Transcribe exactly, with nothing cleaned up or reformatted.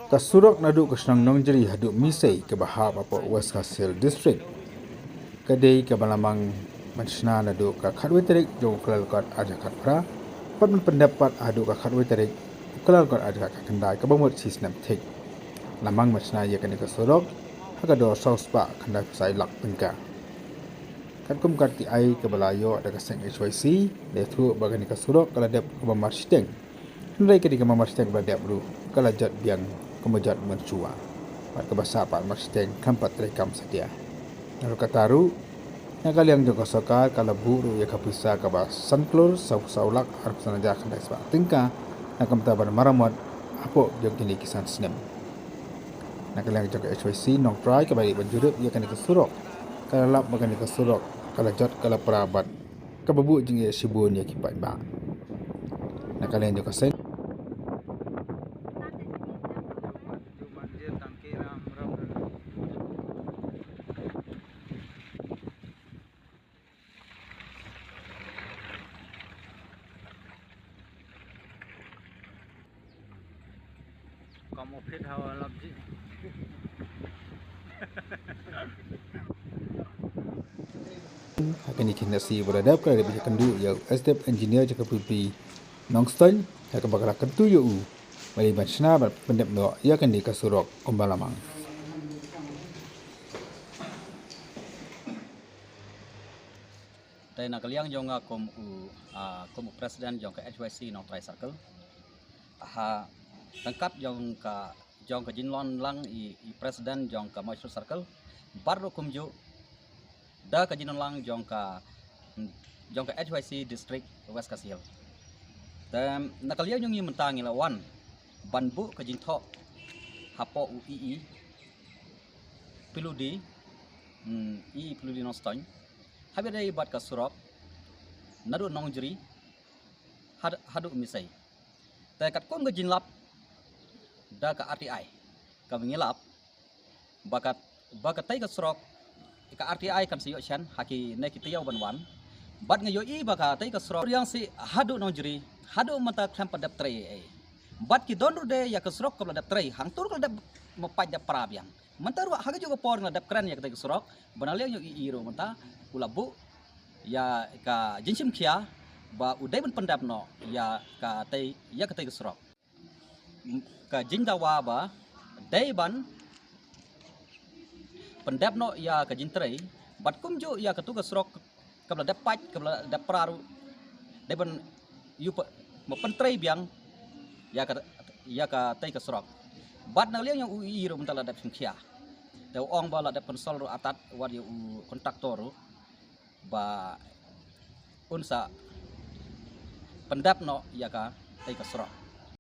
Ka surok naduh ka shnong Nongjri haduh Misei kaba hap hapoh West Khasi Hills District ka dei kaba la mang ban shna naduh ka khatwei tarik jong u Kyllalyngkot ar hajar khatphra, bad ban pyndep pat haduh ka khatwei tarik u Kyllalyngkot ar hajar khatkhyndai kaba mut shi snem thik. La mang ban shna ïa kane ka surok ha ka dor saw spah khyndai phew san lak tyngka. Katkum ka R T I kaba la ïoh da ka seng H Y C, la ïathuh ba kane ka surok ka la dep kaba marshiteng. Hynrei ka dei ka marshiteng kaba la dep ruh ka la jot biang, kaba jot mynshuwa, bad kaba sah pat marshiteng khlem pat treikam satia. Naduh kata ruh, na ka liang jong ka sorkar ka la buh ruh ïa ka pisa kaba san klur saw phew saw lak arphew san hajar khyndai spah tyngka na ka bynta ban maramot hapoh jong kine ki san snem. Na ka liang jong ka H Y C Nongtrai kaba dei ban jurip ïa kane ka surok, ka la lap ba kane ka surok ka la jot ka la pra bad kaba buh jingeh shibun ïa ki paidbah. Na ka liang jong ka seng Kam u phit hawa lap ji. Ha kane ka khynnah sih ba la dep, ka la dep ïakynduh ïa u S D F engineer jong ka P P Nongstoiñ, ha kaba ka la kyntu ïa u ba dei ban shna bad pyndep noh ïa kane ka surok kumba la mang. Te na ka liang jong nga kum u, ah, kum u president jong ka H Y C Nongtrai Circle, ha ryngkat jong ka, jong ka jinglong lang i, i president jong ka Mawshynrut Circle, bad ruh kumjuh da ka jinglong lang jong ka, jong ka H Y C District West Khasi Hills. Te na ka liang jong ngi mynta ngi la wan ban buh ka jingthoh hapoh u E E Piludi, hmm, E E Piludi Nongstoiñ, haba ïadei bad ka surok naduh Nongjri had-, haduh Misei. Te katkum ka jinglap da ka R T I, kaba ngi lap ba ka, ba katei ka surok, ka R T I kan sa ïoh shen ha kine ki taïew ban wan. Bad nga ïohi ba katei ka surok riang sih haduh Nongjri haduh mynta khlem pat dep trei ei ei. Bad ki don ruh de ïa ka surok kaba la dep trei, hangto ruh ka la dep mapait dep pra biang. Mynta ruh ha kajuh ka por nga la dep kren ïa katei ka surok, ba na liang jong u E E ruh mynta u la buh ïa ka jingshim khia ba u dei ban pyndep noh ïa katei, ïa katei ka surok. Ka jingdawa ba dei ban pyndep noh ïa ka jingtrei, bad kumjuh ïa katu ka surok kaba la dep pait, kaba la dep pra ruh, dei ban ïoh pa-, ma pyntrei biang ïa ka, ïa katei ka surok. Bad na liang jong u E E ruh mynta la dep shim khia. Te u ong ba la dep pynsol ruh artat wat ïa u kontraktor ruh ba un sa pyndep noh ïa katei ka surok.